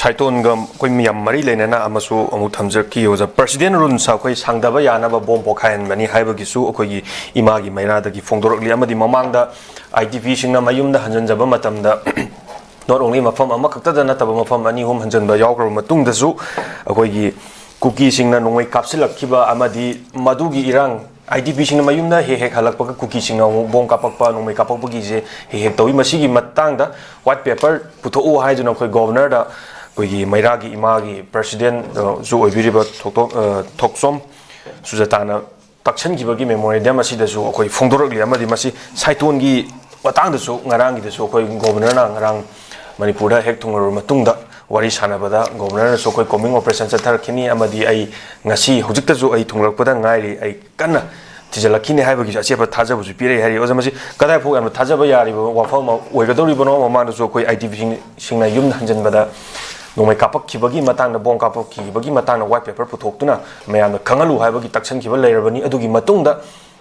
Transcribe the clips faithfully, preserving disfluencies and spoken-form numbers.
ꯁꯥꯏꯇꯣꯟꯒ ꯑꯩꯈꯣꯏ ꯃꯌꯥꯝ ꯃꯔꯤ ꯂꯩꯅꯅ ꯑꯃꯁꯨ ꯑꯃꯨꯛ ꯊꯝꯖꯔꯛꯈꯤ ꯑꯣꯖꯥ꯫ President ruleꯁ ꯑꯩꯈꯣꯏ ꯁꯥꯡꯗꯕ ꯌꯥꯅꯕ ꯕꯣꯝ ꯄꯣꯈꯥꯏꯍꯟꯕꯅꯤ ꯍꯥꯏꯕꯒꯤꯁꯨ ꯑꯩꯈꯣꯏꯒꯤ ꯏꯃꯥꯒꯤ ꯃꯩꯔꯥꯗꯒꯤ ꯐꯣꯡꯗꯣꯔꯛꯂꯤ꯫ ꯑꯃꯗꯤ ꯃꯃꯥꯡꯗ IDPꯁꯤꯡꯅ ꯃꯌꯨꯝꯗ ꯍꯟꯖꯤꯟꯖꯕ ꯃꯇꯝꯗ not only ꯃꯐꯝ ꯑꯃꯈꯛꯇꯗ ꯅꯠꯇꯕ ꯃꯐꯝ ꯑꯅꯤ ꯑꯍꯨꯝ ꯍꯟꯖꯤꯟꯕ ꯌꯥꯎꯈ꯭ꯔꯕ ꯃꯇꯨꯡꯗꯁꯨ ꯑꯩꯈꯣꯏꯒꯤ ꯀꯨꯀꯤꯁꯤꯡꯅ ꯅꯣꯡꯃꯩ ꯀꯥꯞꯁꯤꯜꯂꯛꯈꯤꯕ ꯑꯃꯗꯤ ꯃꯗꯨꯒꯤ ꯏꯔꯥꯡ, IDPꯁꯤꯡꯅ ꯃꯌꯨꯝꯗ ꯍꯦꯛ ꯍꯦꯛ ꯍꯜꯂꯛꯄꯒ ꯀꯨꯀꯤꯁꯤꯡꯅ ꯑꯃꯨꯛ ꯕꯣꯝ ꯀꯥꯞꯄꯛꯄ, ꯅꯣꯡꯃꯩ ꯀꯥꯞꯄꯛꯄꯒꯤꯁꯦ ꯍꯦꯛ ꯍꯦꯛ ꯇꯧꯏ꯫ ꯃꯁꯤꯒꯤ ꯃꯇꯥꯡꯗ white paper ꯄꯨꯊꯣꯛꯎ ꯍꯥꯏꯗꯨꯅ ꯑꯩꯈꯣꯏ Governorꯗ ꯑꯩꯈꯣꯏꯒꯤ ꯃꯩꯔꯥꯒꯤ ꯏꯃꯥꯒꯤ Presidentꯁꯨ ꯑꯣꯏꯕꯤꯔꯤꯕ ꯊꯣꯛꯇꯣꯛ-, ꯑ, ꯊꯣꯛꯆꯣꯝ ꯁꯨꯖꯇꯥꯅ ꯇꯛꯁꯟꯈꯤꯕꯒꯤ memorandum ꯑꯁꯤꯗꯁꯨ ꯑꯩꯈꯣꯏ ꯐꯣꯡꯗꯣꯔꯛꯂꯤ꯫ ꯑꯃꯗꯤ ꯃꯁꯤ ꯁꯥꯏꯇꯣꯟꯒꯤ ꯃꯇꯥꯡꯗꯁꯨ ꯉꯔꯥꯡꯒꯤꯗꯁꯨ ꯑꯩꯈꯣꯏ Governorꯅ ꯉꯔꯥꯡ ꯃꯅꯤꯄꯨꯔꯗ ꯍꯦꯛ ꯊꯨꯡꯂꯔꯕ ꯃꯇꯨꯡꯗ ꯋꯥꯔꯤ ꯁꯥꯟꯅꯕꯗ Governorꯅꯁꯨ ꯑꯩꯈꯣꯏ combing operation ꯆꯠꯊꯔꯛꯈꯤꯅꯤ꯫ ꯑꯃꯗꯤ ꯑꯩ ꯉꯁꯤ ꯍꯧꯖꯤꯛꯇꯁꯨ ꯑꯩ ꯊꯨꯡꯂꯛꯄꯗ ꯉꯥꯏꯔꯤ, ꯑꯩ ꯀꯟꯅ ꯊꯤꯖꯤꯜꯂꯛꯈꯤꯅꯤ ꯍꯥꯏꯕꯒꯤꯁꯨ ꯑꯆꯦꯠꯄ ꯊꯥꯖꯕꯁꯨ ꯄꯤꯔꯛꯏ ꯍꯥꯏꯔꯤ꯫ ꯑꯣꯖꯥ, ꯃꯁꯤ ꯀꯗꯥꯏꯐꯥꯎ ꯌꯥꯝꯅ ꯊꯥꯖꯕ ꯌꯥꯔꯤꯕ ꯋꯥꯐꯝ ꯑꯃ ꯑꯣꯏꯒꯗꯧꯔꯤꯕꯅꯣ? ꯃꯃꯥꯡꯗꯁꯨ ꯑꯩꯈꯣꯏ IDPꯁꯤꯡꯅ ꯌꯨꯝ ꯍꯟꯖꯤꯟꯕꯗ ꯅꯣꯡꯃꯩ ꯀꯥꯞꯄꯛꯈꯤꯕꯒꯤ ꯃꯇꯥꯡꯗ, ꯕꯣꯝ ꯀꯥꯞꯄꯛꯈꯤꯕꯒꯤ ꯃꯇꯥꯡꯗ white paper ꯄꯨꯊꯣꯛꯇꯨꯅ ꯃꯌꯥꯝꯅ ꯈꯪꯍꯜꯂꯨ ꯍꯥꯏꯕꯒꯤ ꯇꯛꯁꯟꯈꯤꯕ ꯂꯩꯔꯕꯅꯤ꯫ ꯑꯗꯨꯒꯤ ꯃꯇꯨꯡꯗ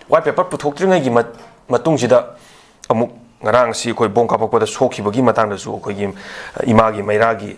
white paper ꯄꯨꯊꯣꯛꯇ꯭ꯔꯤꯉꯩꯒꯤ ꯃ-, ꯃꯇꯨꯡꯁꯤꯗ ꯑꯃꯨꯛ ꯉꯔꯥꯡꯁꯤ ꯑꯩꯈꯣꯏ ꯕꯣꯝ ꯀꯥꯞꯄꯛꯄꯗ ꯁꯣꯛꯈꯤꯕꯒꯤ ꯃꯇꯥꯡꯗꯁꯨ ꯑꯩꯈꯣꯏꯒꯤ ꯏꯃꯥꯒꯤ ꯃꯩꯔꯥꯒꯤ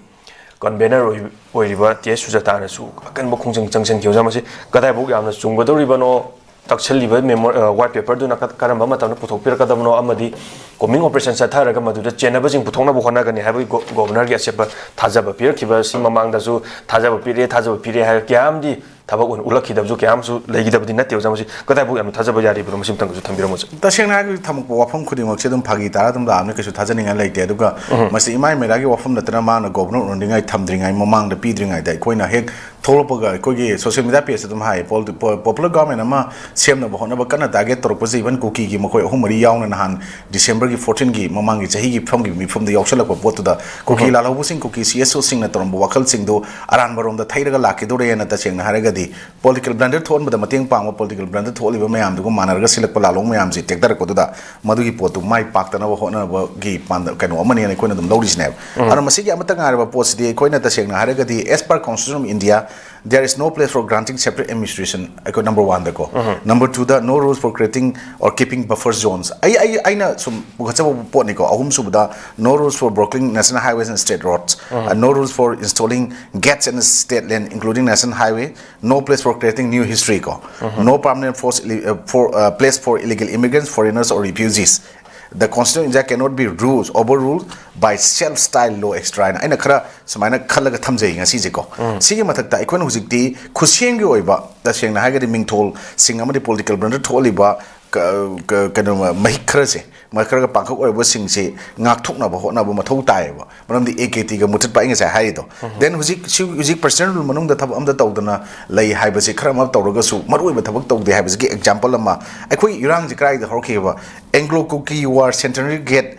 convener ꯑꯣꯏ-, ꯑꯣꯏꯔꯤꯕ ꯇꯤ ꯑꯦꯁ ꯁꯨꯖꯥꯇꯥꯅꯁꯨ ꯑꯀꯟꯕ ꯈꯣꯡꯖꯪ ꯆꯪꯁꯤꯟꯈꯤ꯫ ꯑꯣꯖꯥ, ꯃꯁꯤ ꯀꯗꯥꯏꯐꯥꯎ ꯌꯥꯝꯅ ꯆꯨꯝꯒꯗꯧꯔꯤꯕꯅꯣ? ꯇꯛꯁꯜꯂꯤꯕ memo-, ꯑ, white paperꯗꯨꯅ ꯀ-, ꯀꯔꯝꯕ ꯃꯇꯝꯗ ꯄꯨꯊꯣꯛꯄꯤꯔꯛꯀꯗꯕꯅꯣ? ꯑꯃꯗꯤ combing operation ꯆꯠꯊꯔꯒ ꯃꯗꯨꯗ ꯆꯦꯟꯅꯕꯁꯤꯡ ꯄꯨꯊꯣꯛꯅꯕ ꯍꯣꯠꯅꯒꯅꯤ ꯍꯥꯏꯕꯒꯤ ꯒꯣ-, Governorꯒꯤ ꯑꯆꯦꯠꯄ ꯊꯥꯖꯕ ꯄꯤꯔꯛꯈꯤꯕ ꯑꯁꯤ ꯃꯃꯥꯡꯗꯁꯨ ꯊꯥꯖꯕ ꯄꯤꯔꯦ, ꯊꯥꯖꯕ ꯄꯤꯔꯦ ꯍꯥꯏꯔꯒ ꯀꯌꯥ ꯑꯃꯗꯤ ꯊꯕꯛ ꯑꯣꯏꯅ ꯎꯠꯂꯛꯈꯤꯗꯕꯁꯨ ꯀꯌꯥ ꯑꯃꯁꯨ ꯂꯩꯈꯤꯗꯕꯗꯤ ꯅꯠꯇꯦ꯫ ꯑꯣꯖꯥ, ꯃꯁꯤ ꯀꯗꯥꯏꯐꯥꯎ ꯌꯥꯝꯅ ꯊꯥꯖꯕ ꯌꯥꯔꯤꯕꯅꯣ? ꯃꯁꯤ ꯑꯃꯇꯪꯒꯁꯨ ꯊꯝꯕꯤꯔꯝꯃꯣ, ꯑꯣꯖꯥ꯫ ꯇꯁꯦꯡꯅ ꯍꯥꯏꯔꯒꯗꯤ ꯊꯝꯃꯛꯄ ꯋꯥꯐꯝ ꯈꯨꯗꯤꯡꯃꯛꯁꯦ ꯑꯗꯨꯝ ꯐꯥꯒꯤ ꯇꯥꯔ ꯑꯗꯨꯝ ꯂꯥꯛꯑꯕꯅꯤ, ꯀꯩꯁꯨ ꯊꯥꯖꯅꯤꯡꯉꯥꯏ ꯂꯩꯇꯦ꯫ ꯑꯗꯨꯒ ꯃꯁꯤ ꯏꯃꯥ ꯃꯩꯔꯥꯒꯤ ꯋꯥꯐꯝ ꯅꯠꯇꯅ ꯃꯥꯅ Governor ꯑꯣꯏꯔꯤꯉꯩ ꯊꯝꯗ꯭ꯔꯤꯉꯩ ꯃꯃꯥꯡꯗ ꯄꯤꯗ꯭ꯔꯤꯉꯩꯗ ꯑꯩꯈꯣꯏꯅ ꯍꯦꯛ ꯊꯣꯛꯂꯛꯄꯒ ꯑꯩꯈꯣꯏꯒꯤ social media pageꯇ ꯑꯗꯨꯝ ꯍꯥꯏ, pol-, po-, popular government ꯑꯃ ꯁꯦꯝꯅꯕ ꯍꯣꯠꯅꯕ ꯀꯟꯅ target ꯇꯧꯔꯛꯄꯁꯦ, even ꯀꯨꯀꯤꯒꯤ ꯃꯈꯣꯏ ꯑꯍꯨꯝ ꯃꯔꯤ ꯌꯥꯎꯅ ꯅꯍꯥꯟ Decemberꯒꯤ fourteenꯒꯤ ꯃꯃꯥꯡꯒꯤ ꯆꯍꯤꯒꯤ ꯐꯝꯈꯤꯕ ꯃꯤꯐꯝꯗ ꯌꯥꯎꯁꯜꯂꯛꯄ ꯄꯣꯠꯇꯨꯗ ꯀꯨꯀꯤ ꯂꯥꯜꯍꯧꯕꯁꯤꯡ, ꯀꯨꯀꯤ C S Oꯁꯤꯡꯅ ꯇꯧꯔꯝꯕ ꯋꯥꯈꯜꯁꯤꯡꯗꯨ ꯑꯔꯥꯟꯕ ꯔꯣꯝꯗ ꯊꯩꯔꯒ ꯂꯥꯛꯈꯤꯗꯣꯔꯦꯅ ꯇꯁꯦꯡꯅ ꯍꯥꯏꯔꯒꯗꯤ political blunder ꯊꯣꯛꯍꯟꯕꯗ ꯃꯇꯦꯡ ꯄꯥꯡꯕ, political blunder ꯊꯣꯛꯍꯜꯂꯤꯕ ꯃꯌꯥꯝꯗꯨꯒ ꯃꯥꯟꯅꯔꯒ ꯁꯤꯜꯂꯛꯄ ꯂꯥꯜꯍꯧ ꯃꯌꯥꯝꯁꯤ ꯇꯦꯛꯊꯔꯛꯄꯗꯨꯗ ꯃꯗꯨꯒꯤ ꯄꯣꯠꯇꯨ ꯃꯥꯏ ꯄꯥꯛꯇꯅꯕ ꯍꯣꯠꯅꯕꯒꯤ ꯄꯥꯟꯗ-, ꯀꯩꯅꯣ ꯑꯃꯅꯦꯅ ꯑꯩꯈꯣꯏꯅ ꯑꯗꯨꯝ ꯂꯧꯔꯤꯁꯤꯅꯦꯕ꯫ ꯑꯗꯨꯅ ꯃꯁꯤꯒꯤ ꯑꯃꯠꯇ ꯉꯥꯏꯔꯕ ꯄꯣꯠꯁꯤꯗꯤ ꯑꯩꯈꯣꯏꯅ ꯇꯁꯦꯡꯅ ꯍꯥꯏꯔꯒꯗꯤ as per Constitution of India, There is no place for granting separate administration, ꯑꯩꯈꯣꯏ number one ꯗꯀꯣ꯫ Number two the, no rules for creating or keeping buffer zones. ꯑꯩ ꯑꯩ ꯑꯩꯅ ꯁꯨꯝ ꯄꯨꯈꯠꯆꯕ ꯄꯣꯠꯅꯤꯀꯣ꯫ ꯑꯍꯨꯝꯁꯨꯕꯗ, no rules for blocking national highways and state roads, and no rules for installing gates and state land including national highway, no place for creating new history ꯀꯣ, no permanent force ele- uh, for uh, place for illegal immigrants, foreigners or refugees. The Constitution of India cannot be ruled, overruled by self-styled law extra ꯍꯥꯏꯅ ꯑꯩꯅ ꯈꯔ ꯁꯨꯃꯥꯏꯅ ꯈꯜꯂꯒ ꯊꯝꯖꯩ ꯉꯁꯤꯁꯦꯀꯣ꯫ ꯁꯤꯒꯤ ꯃꯊꯛꯇ ꯑꯩꯈꯣꯏꯅ ꯍꯧꯖꯤꯛꯇꯤ ꯈꯨꯠꯁꯦꯝꯒꯤ ꯑꯣꯏꯕ, ꯇꯁꯦꯡꯅ ꯍꯥꯏꯔꯒꯗꯤ ꯃꯤꯡꯊꯣꯜꯁꯤꯡ ꯑꯃꯗꯤ political brand ꯊꯣꯛꯍꯜꯂꯤꯕ ꯀ- ꯀ- ꯀꯩꯅꯣ, ꯃꯍꯤꯛ ꯈꯔꯁꯦ, ꯃꯍꯤꯛ ꯈꯔꯒ ꯄꯥꯡꯈꯛ ꯑꯣꯏꯔꯕꯁꯤꯡꯁꯦ ꯉꯥꯛꯊꯣꯛꯅꯕ ꯍꯣꯠꯅꯕ ꯃꯊꯧ ꯇꯥꯏꯌꯦꯕ꯫ ꯃꯔꯝꯗꯤ A K T ꯒ ꯃꯨꯊꯠꯄ ꯑꯩ ꯉꯁꯥꯏ ꯍꯥꯏꯔꯤꯗꯣ꯫ Then ꯍꯧꯖꯤꯛ ꯁꯤ ꯍꯧꯖꯤꯛ President Rule ꯃꯅꯨꯡꯗ ꯊꯕꯛ ꯑꯝꯇ ꯇꯧꯗꯅ ꯂꯩ ꯍꯥꯏꯕꯁꯤ, ꯈꯔ ꯑꯃ ꯇꯧꯔꯒꯁꯨ ꯃꯔꯨꯑꯣꯏꯕ ꯊꯕꯛ ꯇꯧꯗꯦ ꯍꯥꯏꯕꯁꯤꯒꯤ example ꯑꯃ ꯑꯩꯈꯣꯏ ꯏꯔꯥꯡꯁꯦ ꯀꯗꯥꯏꯗ ꯍꯧꯔꯛꯈꯤꯕ? Anglo Kuki War Centenary Gate,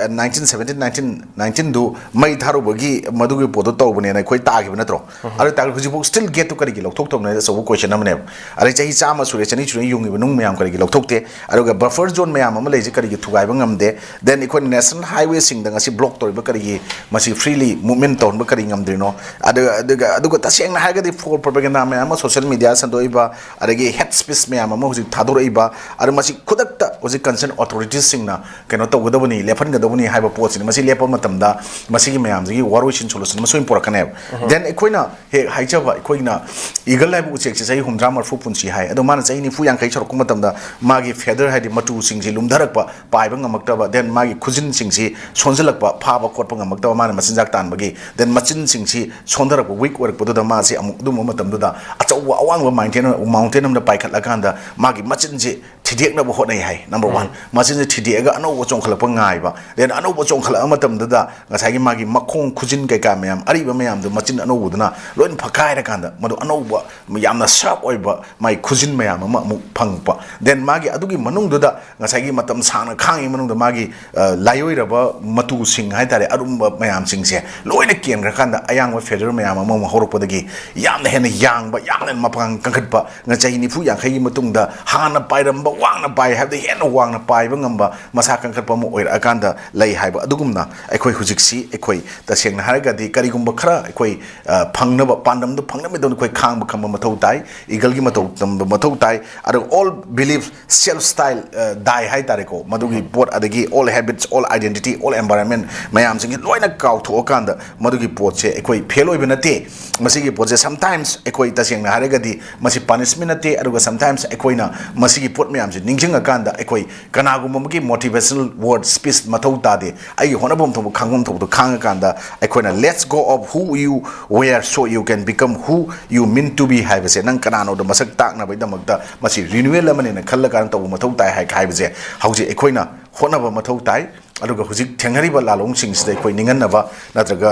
nineteen seventeen, nineteen nineteen ꯗꯨ ꯃꯩ ꯊꯥꯔꯨꯕꯒꯤ ꯃꯗꯨꯒꯤ ꯄꯣꯠꯇꯣ ꯇꯧꯕꯅꯦꯅ ꯑꯩꯈꯣꯏ ꯇꯥꯈꯤꯕ ꯅꯠꯇ꯭ꯔꯣ? ꯑꯗꯨ ꯑꯣꯏꯇꯥꯔꯗꯤ ꯍꯧꯖꯤꯛꯐꯥꯎ still gate ꯇꯨ ꯀꯔꯤꯒꯤ ꯂꯧꯊꯣꯛꯇꯕꯅꯣ ꯍꯥꯏꯗꯤ ꯑꯆꯧꯕ question ꯑꯃꯅꯦꯕ꯫ ꯑꯗꯩ ꯆꯍꯤ ꯆꯥꯝꯃ ꯁꯨꯔꯦ, ꯆꯅꯤ ꯁꯨꯔꯦ ꯌꯨꯡꯉꯤꯕ ꯅꯨꯡ ꯃꯌꯥꯝ ꯀꯔꯤꯒꯤ ꯂꯧꯊꯣꯛꯇꯦ? ꯑꯗꯨꯒ buffer zone ꯃꯌꯥꯝ ꯑꯃ ꯂꯩꯁꯦ ꯀꯔꯤꯒꯤ ꯊꯨꯒꯥꯏꯕ ꯉꯝꯗꯦ? Then ꯑꯩꯈꯣꯏꯅ national highway ꯁꯤꯡꯗ ꯉꯁꯤ block ꯇꯧꯔꯤꯕ ꯀꯔꯤꯒꯤ, ꯃꯁꯤ freely movement ꯇꯧꯍꯟꯕ ꯀꯔꯤ ꯉꯝꯗ꯭ꯔꯤꯅꯣ? ꯑꯗꯨꯒ ꯑꯗꯨꯒ ꯑꯗꯨꯒ ꯇꯁꯦꯡꯅ ꯍꯥꯏꯔꯒꯗꯤ false propaganda ꯃꯌꯥꯝ ꯑꯃ social media ꯁꯟꯗꯣꯛꯏꯕ, ꯑꯗꯒꯤ hate speech ꯃꯌꯥꯝ ꯑꯃ ꯍꯧꯖꯤꯛ ꯊꯥꯗꯣꯔꯛꯏꯕ, ꯑꯗꯨ ꯃꯁꯤ ꯈꯨꯗꯛꯇ ꯍꯧꯖꯤꯛ concern authorities ꯁꯤꯡꯅ ꯀꯩꯅꯣ ꯇꯧꯒꯗꯕꯅꯤ, ꯂꯦꯞꯍꯟꯒꯗꯕꯅꯤ ꯍꯥꯏꯕ ꯄꯣꯠꯁꯤꯅꯤ꯫ ꯃꯁꯤ ꯂꯦꯞꯄ ꯃꯇꯝꯗ ꯃꯁꯤꯒꯤ ꯃꯌꯥꯝꯁꯤꯒꯤ ꯋꯥꯔꯣꯏꯁꯤꯟ solution ꯑꯃ ꯁꯣꯏꯅ ꯄꯨꯔꯛꯀꯅꯦꯕ꯫ Then ꯑꯩꯈꯣꯏꯅ ꯍꯦꯛ ꯍꯥꯏꯖꯕ, ꯑꯩꯈꯣꯏꯅ eagle ꯍꯥꯏꯕ ꯎꯆꯦꯛꯁꯦ ꯆꯍꯤ ꯍꯨꯝꯗ꯭ꯔꯥ ꯃꯔꯤꯐꯨ ꯄꯨꯟꯁꯤ ꯍꯥꯏ, ꯑꯗꯣ ꯃꯥꯅ ꯆꯍꯤ ꯅꯤꯐꯨ ꯌꯥꯡꯈꯩ ꯁꯧꯔꯛꯄ ꯃꯇꯝꯗ ꯃꯥꯒꯤ feather ꯍꯥꯏꯗꯤ ꯃꯇꯨꯁꯤꯡꯁꯤ ꯂꯨꯝꯊꯔꯛꯄ, ꯄꯥꯏꯕ ꯉꯝꯃꯛꯇꯕ, then ꯃꯥꯒꯤ ꯈꯨꯖꯤꯟꯁꯤꯡꯁꯤ ꯁꯣꯟꯖꯜꯂꯛꯄ, ꯐꯥꯕ ꯈꯣꯠꯄ ꯉꯝꯃꯛꯇꯕ, ꯃꯥꯅ ꯃꯆꯤꯟꯖꯥꯛ ꯇꯥꯟꯕꯒꯤ, then ꯃꯆꯤꯟꯁꯤꯡꯁꯤ ꯁꯣꯟꯊꯔꯛꯄ, weak ꯑꯣꯏꯔꯛꯄꯗꯨꯗ ꯃꯥꯁꯤ ꯑꯃꯨꯛ ꯑꯗꯨꯝꯕ ꯃꯇꯝꯗꯨꯗ ꯑꯆꯧꯕ ꯑꯋꯥꯡꯕ mountain, mountain ꯑꯃꯗ ꯄꯥꯏꯈꯠꯂꯀꯥꯟꯗ ꯃꯥꯒꯤ ꯃꯆꯤꯟꯁꯤ ꯊꯤꯗꯦꯛꯅꯕ ꯍꯣꯠꯅꯩ ꯍꯥꯏ꯫ Number one, ꯃꯆꯤꯟꯁꯤ ꯊꯤꯗꯦꯛꯑꯒ ꯑꯅꯧꯕ ꯆꯣꯡꯈꯠꯂꯛꯄ ꯉꯥꯏꯕ, then ꯑꯅꯧꯕ ꯆꯣꯡꯈꯠꯂꯛꯄ ꯃꯇꯝꯗꯨꯗ ꯉꯁꯥꯏꯒꯤ ꯃꯥꯒꯤ ꯃꯈꯣꯡ, ꯈꯨꯖꯤꯟ ꯀꯩꯀꯥ ꯃꯌꯥꯝ, ꯑꯔꯤꯕ ꯃꯌꯥꯝꯗꯨ ꯃꯆꯤꯟ ꯑꯅꯧꯕꯗꯨꯅ ꯂꯣꯏꯅ ꯐꯛꯀꯥꯏꯔꯀꯥꯟꯗ ꯃꯗꯨ ꯑꯅꯧꯕ ꯌꯥꯝꯅ sharp ꯑꯣꯏꯕ ꯃꯥꯒꯤ ꯈꯨꯖꯤꯟ ꯃꯌꯥꯝ ꯑꯃ ꯑꯃꯨꯛ ꯐꯪꯉꯛꯄ꯫ Then ꯃꯥꯒꯤ ꯑꯗꯨꯒꯤ ꯃꯅꯨꯡꯗꯨꯗ ꯉꯁꯥꯏꯒꯤ ꯃꯇꯝ ꯁꯥꯡꯅ ꯈꯥꯡꯉꯤ ꯃꯅꯨꯡꯗ ꯃꯥꯒꯤ, ꯑ, ꯂꯥꯏꯑꯣꯏꯔꯕ ꯃꯇꯨꯁꯤꯡ ꯍꯥꯏꯇꯥꯔꯦ, ꯑꯔꯨꯝꯕ ꯃꯌꯥꯝꯁꯤꯡꯁꯦ ꯂꯣꯏꯅ ꯀꯦꯟꯈ꯭ꯔꯀꯥꯟꯗ ꯑꯌꯥꯡꯕ feather ꯃꯌꯥꯝ ꯑꯃꯃꯨꯛ ꯍꯧꯔꯛꯄꯗꯒꯤ ꯌꯥꯝꯅ ꯍꯦꯟꯅ ꯌꯥꯡꯕ, ꯌꯥꯝꯅ ꯍꯦꯟꯅ ꯃꯄꯥꯡꯒꯜ ꯀꯟꯈꯠꯄ, ꯉ- ꯆꯍꯤ ꯅꯤꯐꯨ ꯌꯥꯡꯈꯩꯒꯤ ꯃꯇꯨꯡꯗ ꯍꯥꯟꯅ ꯄꯥꯏꯔꯝꯕ ꯋꯥꯡꯅ ꯄꯥꯏ ꯍꯥꯏꯕꯗꯤ ꯍꯦꯟꯅ ꯋꯥꯡꯅ ꯄꯥꯏꯕ ꯉꯝꯕ, ꯃꯁꯥ ꯀꯟꯈꯠꯄ ꯑꯃ ꯑꯣꯏꯔꯛꯑꯀꯥꯟꯗ ꯂꯩ ꯍꯥꯏꯕ ꯑꯗꯨꯒꯨꯝꯅ ꯑꯩꯈꯣꯏ ꯍꯧꯖꯤꯛꯁꯤ, ꯑꯩꯈꯣꯏ ꯇꯁꯦꯡꯅ ꯍꯥꯏꯔꯒꯗꯤ ꯀꯔꯤꯒꯨꯝꯕ ꯈꯔ ꯑꯩꯈꯣꯏ, ꯑ, ꯐꯪꯅꯕ, ꯄꯥꯟꯗꯝꯗꯨ ꯐꯪꯅꯕꯒꯤꯗꯃꯛꯇ ꯑꯩꯈꯣꯏ ꯈꯥꯡꯕ ꯈꯝꯕ ꯃꯊꯧ ꯇꯥꯏ, eagle ꯒꯤ ꯃꯇꯧ ꯇꯝꯕ ꯃꯊꯧ ꯇꯥꯏ꯫ ꯑꯗꯨꯒ all belief, self style, ꯑ, die ꯍꯥꯏ ꯇꯥꯔꯦꯀꯣ, ꯃꯗꯨꯒꯤ ꯄꯣꯠ, ꯑꯗꯒꯤ all habits, all identity, all environment ꯃꯌꯥꯝꯁꯤꯡꯁꯦ ꯂꯣꯏꯅ ꯀꯥꯎꯊꯣꯛꯑꯀꯥꯟꯗ ꯃꯗꯨꯒꯤ ꯄꯣꯠꯁꯦ ꯑꯩꯈꯣꯏ ꯐꯦꯜ ꯑꯣꯏꯕ ꯅꯠꯇꯦ꯫ ꯃꯁꯤꯒꯤ ꯄꯣꯠꯁꯦ sometimes ꯑꯩꯈꯣꯏ ꯇꯁꯦꯡꯅ ꯍꯥꯏꯔꯒꯗꯤ ꯃꯁꯤ punishment ꯅꯠꯇꯦ, ꯑꯗꯨꯒ sometimes ꯑꯩꯈꯣꯏꯅ ꯃꯁꯤꯒꯤ ꯄꯣꯠ ꯃꯌꯥꯝꯁꯦ ꯅꯤꯡꯁꯤꯡꯉꯀꯥꯟꯗ ꯑꯩꯈꯣꯏ ꯀꯅꯥꯒꯨꯝꯕ ꯑꯃꯒꯤ motivational word speech ꯃꯊꯧ ꯇꯥꯗꯦ꯫ ꯑꯩꯒꯤ ꯍꯣꯠꯅꯐꯝ ꯊꯣꯛꯄ, ꯈꯪꯐꯝ ꯊꯣꯛꯄꯗꯣ ꯈꯪꯉꯀꯥꯟꯗ ꯑꯩꯈꯣꯏꯅ let go of who you were so you can become who you mean to be ꯍꯥꯏꯕꯁꯦ, ꯅꯪ ꯀꯅꯥꯅꯣꯗꯣ ꯃꯁꯛ ꯇꯥꯛꯅꯕꯒꯤꯗꯃꯛꯇ ꯃꯁꯤ renewal ꯑꯃꯅꯦꯅ ꯈꯜꯂꯀꯥꯟꯗ ꯇꯧꯕ ꯃꯊꯧ ꯇꯥꯏ ꯍꯥꯏ-, ꯍꯥꯏꯕꯁꯦ ꯍꯧꯖꯤꯛ ꯑꯩꯈꯣꯏꯅ ꯍꯣꯠꯅꯕ ꯃꯊꯧ ꯇꯥꯏ꯫ ꯑꯗꯨꯒ ꯍꯧꯖꯤꯛ ꯊꯦꯡꯅꯔꯤꯕ ꯂꯥꯂꯣꯡꯁꯤꯡꯁꯤꯗ ꯑꯩꯈꯣꯏ ꯅꯤꯡꯍꯟꯅꯕ ꯅꯠꯇ꯭ꯔꯒ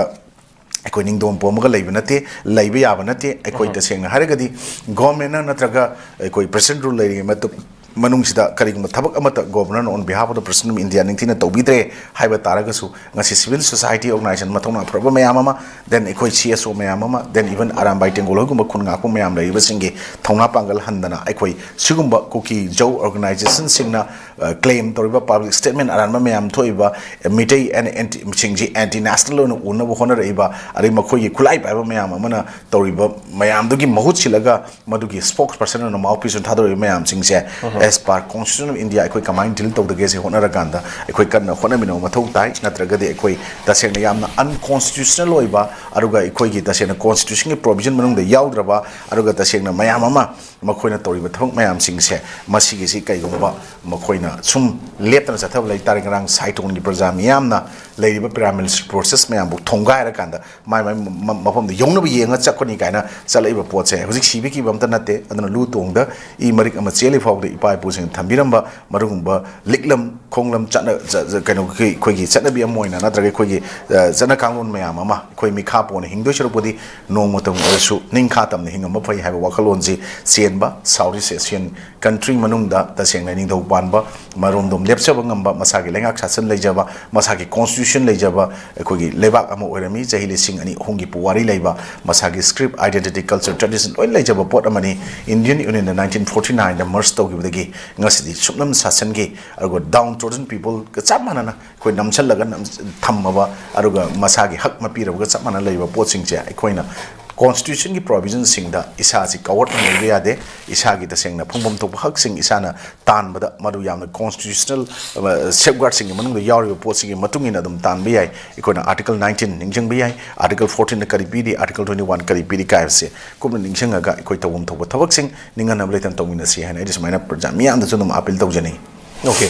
ꯑꯩꯈꯣꯏ ꯅꯤꯡꯗꯣꯝ ꯄꯣꯝꯃꯒ ꯂꯩꯕ ꯅꯠꯇꯦ, ꯂꯩꯕ ꯌꯥꯕ ꯅꯠꯇꯦ꯫ ꯑꯩꯈꯣꯏ ꯎꯝ꯫ ꯇꯁꯦꯡꯅ ꯍꯥꯏꯔꯒꯗꯤ government ꯅ ꯅꯠꯇ꯭ꯔꯒ ꯑꯩꯈꯣꯏ present rule ꯂꯩꯔꯤꯉꯩ ꯃꯇꯝ ꯃꯅꯨꯡꯁꯤꯗ ꯀꯔꯤꯒꯨꯝꯕ ꯊꯕꯛ ꯑꯃꯠꯇ Governor ꯅ on behalf of the President of India ꯅꯤꯡꯊꯤꯅ ꯇꯧꯕꯤꯗ꯭ꯔꯦ ꯍꯥꯏꯕ ꯇꯥꯔꯒꯁꯨ, ꯉꯁꯤ civil society organization ꯃꯊꯧꯅꯥ ꯐꯔꯕ ꯃꯌꯥꯝ ꯑꯃ, then ꯑꯩꯈꯣꯏ C S O ꯃꯌꯥꯝ ꯑꯃ, then even ꯑꯔꯥꯝꯕꯥꯏ ꯇꯦꯡꯒꯣꯜ ꯍꯣꯏꯒꯨꯝꯕ ꯈꯨꯟ ꯉꯥꯛꯄ ꯃꯌꯥꯝ ꯂꯩꯔꯤꯕꯁꯤꯡꯒꯤ ꯊꯧꯅꯥ ꯄꯥꯡꯒꯜ ꯍꯟꯗꯅ ꯑꯩꯈꯣꯏ ꯁꯤꯒꯨꯝꯕ ꯀꯨꯀꯤ ꯖꯧ organization ꯁꯤꯡꯅ, ꯑ, claim ꯇꯧꯔꯤꯕ public statement ꯑꯔꯥꯟꯕ ꯃꯌꯥꯝ ꯊꯣꯛꯏꯕ, ꯑ, ꯃꯤꯇꯩ and anti ꯁꯤꯡꯁꯤ anti national ꯑꯣꯏꯅ ꯎꯅꯕ ꯍꯣꯠꯅꯔꯛꯏꯕ, ꯑꯗꯩ ꯃꯈꯣꯏꯒꯤ ꯈꯨꯠꯂꯥꯏ ꯄꯥꯏꯕ ꯃꯌꯥꯝ ꯑꯃꯅ ꯇꯧꯔꯤꯕ ꯃꯌꯥꯝꯗꯨꯒꯤ ꯃꯍꯨꯠ ꯁꯤꯜꯂꯒ ꯃꯗꯨꯒꯤ spokesperson ꯑꯣꯏꯅ mouthpiece ꯑꯣꯏꯅ ꯊꯥꯗꯣꯔꯛꯏꯕ ꯃꯌꯥꯝꯁꯤꯡꯁꯦ ꯎꯝ꯫ As per Constitution of India ꯑꯩꯈꯣꯏ ꯀꯃꯥꯏꯅ deal ꯇꯧꯗꯒꯦ ꯁꯤ ꯍꯣꯠꯅꯔꯀꯥꯟꯗ ꯑꯩꯈꯣꯏ ꯀꯟꯅ ꯍꯣꯠꯅꯃꯤꯟꯅꯕ ꯃꯊꯧ ꯇꯥꯏ꯫ ꯅꯠꯇ꯭ꯔꯒꯗꯤ ꯑꯩꯈꯣꯏ ꯇꯁꯦꯡꯅ ꯌꯥꯝꯅ unconstitutional ꯑꯣꯏꯕ, ꯑꯗꯨꯒ ꯑꯩꯈꯣꯏꯒꯤ ꯇꯁꯦꯡꯅ constitution ꯒꯤ provision ꯃꯅꯨꯡꯗ ꯌꯥꯎꯗ꯭ꯔꯕ, ꯑꯗꯨꯒ ꯇꯁꯦꯡꯅ ꯃꯌꯥꯝ ꯑꯃ ꯃꯈꯣꯏꯅ ꯇꯧꯔꯤꯕ ꯊꯕꯛ ꯃꯌꯥꯝꯁꯤꯡꯁꯦ, ꯃꯁꯤꯒꯤꯁꯤ ꯀꯩꯒꯨꯝꯕ ꯃꯈꯣꯏꯅ ꯁꯨꯝ ꯂꯦꯞꯇꯅ ꯆꯠꯊꯕ ꯂꯩ ꯇꯥꯔꯦ, ꯉꯔꯥꯡ ꯁꯥꯏꯇꯣꯟꯒꯤ ꯄ꯭ꯔꯖꯥ ꯃꯤꯌꯥꯝꯅ ꯂꯩꯔꯤꯕ paramilitary forces ꯃꯌꯥꯝꯕꯨ ꯊꯣꯡꯒꯥꯏꯔꯀꯥꯟꯗ ꯃꯥꯏ ꯃꯥꯏ ꯃ-, ꯃꯐꯝꯗ ꯌꯧꯅꯕ ꯌꯦꯡꯉ ꯆꯠꯀꯅꯤ ꯀꯥꯏꯅ ꯆꯠꯂꯛꯏꯕ ꯄꯣꯠꯁꯦ ꯍꯧꯖꯤꯛ ꯁꯤꯕꯤꯈꯤꯕ ꯑꯝꯇ ꯅꯠꯇꯦ꯫ ꯑꯗꯨꯅ ꯂꯨ ꯇꯣꯡꯗ ꯏ ꯃꯔꯤꯛ ꯑꯃ ꯆꯦꯜꯂꯤ ꯐꯥꯎꯕꯗ ꯏꯄꯥ ꯏꯄꯨꯁꯤꯡꯅ ꯊꯝꯕꯤꯔꯝꯕ ꯃꯗꯨꯒꯨꯝꯕ ꯂꯤꯛꯂꯝ ꯈꯣꯡꯂꯝ ꯆꯠꯅ-, ꯆ-, ꯆ-, ꯀꯩꯅꯣꯒꯤ ꯑꯩꯈꯣꯏꯒꯤ ꯆꯠꯅꯕꯤ ꯑꯃ ꯑꯣꯏꯅ ꯅꯠꯇ꯭ꯔꯒ ꯑꯩꯈꯣꯏꯒꯤ, ꯑ, ꯆꯠꯅ ꯀꯥꯡꯂꯣꯟ ꯃꯌꯥꯝ ꯑꯃ ꯑꯩꯈꯣꯏ ꯃꯤꯈꯥ ꯄꯣꯟꯅ ꯍꯤꯡꯗꯣꯏ ꯁꯔꯨꯛꯄꯨꯗꯤ ꯅꯣꯡꯃꯇꯪ ꯑꯣꯏꯔꯁꯨ ꯅꯤꯡꯈꯥ ꯇꯝꯅ ꯍꯤꯡꯉꯝꯕ ꯐꯩ ꯍꯥꯏꯕ ꯋꯥꯈꯜꯂꯣꯟꯁꯤ ꯆꯦꯟꯕ South East Asian country ꯃꯅꯨꯡꯗ ꯇꯁꯦꯡꯅ ꯅꯤꯡꯊꯧ ꯄꯥꯟꯕ ꯃꯔꯣꯝꯗꯣꯝ ꯂꯦꯞꯆꯕ ꯉꯝꯕ, ꯃꯁꯥꯒꯤ ꯂꯩꯉꯥꯛ ꯁꯥꯁꯟ ꯂꯩꯖꯕ, ꯃꯁꯥꯒꯤ constitution ꯂꯩꯖꯕ ꯑꯩꯈꯣꯏꯒꯤ ꯂꯩꯕꯥꯛ ꯑꯃ ꯑꯣꯏꯔꯝꯃꯤ꯫ ꯆꯍꯤ ꯂꯤꯁꯤꯡ ꯑꯅꯤ ꯑꯍꯨꯝꯒꯤ ꯄꯨꯋꯥꯔꯤ ꯂꯩꯕ, ꯃꯁꯥꯒꯤ script, identity, culture, tradition ꯂꯣꯏ ꯂꯩꯖꯕ ꯄꯣꯠ ꯑꯃꯅꯤ꯫ Indian Union ꯗ nineteen forty nine ꯗ merge ꯇꯧꯈꯤꯕꯗꯒꯤ ꯉꯁꯤꯗꯤ ꯁꯨꯞꯅꯝ ꯁꯥꯁꯟꯒꯤ, ꯑꯗꯨꯒ down trodden people ꯒ ꯆꯞ ꯃꯥꯟꯅꯅ ꯑꯩꯈꯣꯏ ꯅꯝꯁꯜꯂꯒ ꯅꯝ-, ꯊꯝꯃꯕ, ꯑꯗꯨꯒ ꯃꯁꯥꯒꯤ ꯍꯛ ꯃꯄꯤꯔꯕꯒ ꯆꯞ ꯃꯥꯟꯅ ꯂꯩꯔꯤꯕ ꯄꯣꯠꯁꯤꯡꯁꯦ ꯑꯩꯈꯣꯏꯅ constitution ꯒꯤ provision ꯁꯤꯡꯗ ꯏꯁꯥꯁꯤ coward ꯑꯣꯏꯅ ꯂꯩꯕ ꯌꯥꯗꯦ꯫ ꯏꯁꯥꯒꯤ ꯇꯁꯦꯡꯅ ꯐꯪꯐꯝ ꯊꯣꯛꯄ ꯍꯛꯁꯤꯡ ꯏꯁꯥꯅ ꯇꯥꯟꯕꯗ ꯃꯗꯨ ꯌꯥꯝꯅ constitutional, ꯑ, safeguard ꯁꯤꯡꯒꯤ ꯃꯅꯨꯡꯗ ꯌꯥꯎꯔꯤꯕ ꯄꯣꯠꯁꯤꯒꯤ ꯃꯇꯨꯡ ꯏꯟꯅ ꯑꯗꯨꯝ ꯇꯥꯟꯕ ꯌꯥꯏ꯫ ꯑꯩꯈꯣꯏꯅ Article nineteen ꯅꯤꯡꯁꯤꯡꯕ ꯌꯥꯏ, Article fourteen ꯗ ꯀꯔꯤ ꯄꯤꯔꯤ, Article twenty one ꯀꯔꯤ ꯄꯤꯔꯤ ꯀꯥꯏꯕꯁꯦ ꯀꯨꯞꯅ ꯅꯤꯡꯁꯤꯡꯉꯒ ꯑꯩꯈꯣꯏ ꯇꯧꯐꯝ ꯊꯣꯛꯄ ꯊꯕꯛꯁꯤꯡ ꯅꯤꯡꯍꯟꯅꯕ ꯂꯩꯇꯅ ꯇꯧꯃꯤꯟꯅꯁꯤ ꯍꯥꯏꯅ ꯑꯩꯗꯤ ꯁꯨꯃꯥꯏꯅ ꯄ꯭ꯔꯖꯥ ꯃꯤꯌꯥꯝꯗꯁꯨ ꯑꯗꯨꯝ appeal ꯇꯧꯖꯅꯤꯡꯏ꯫ Okay꯫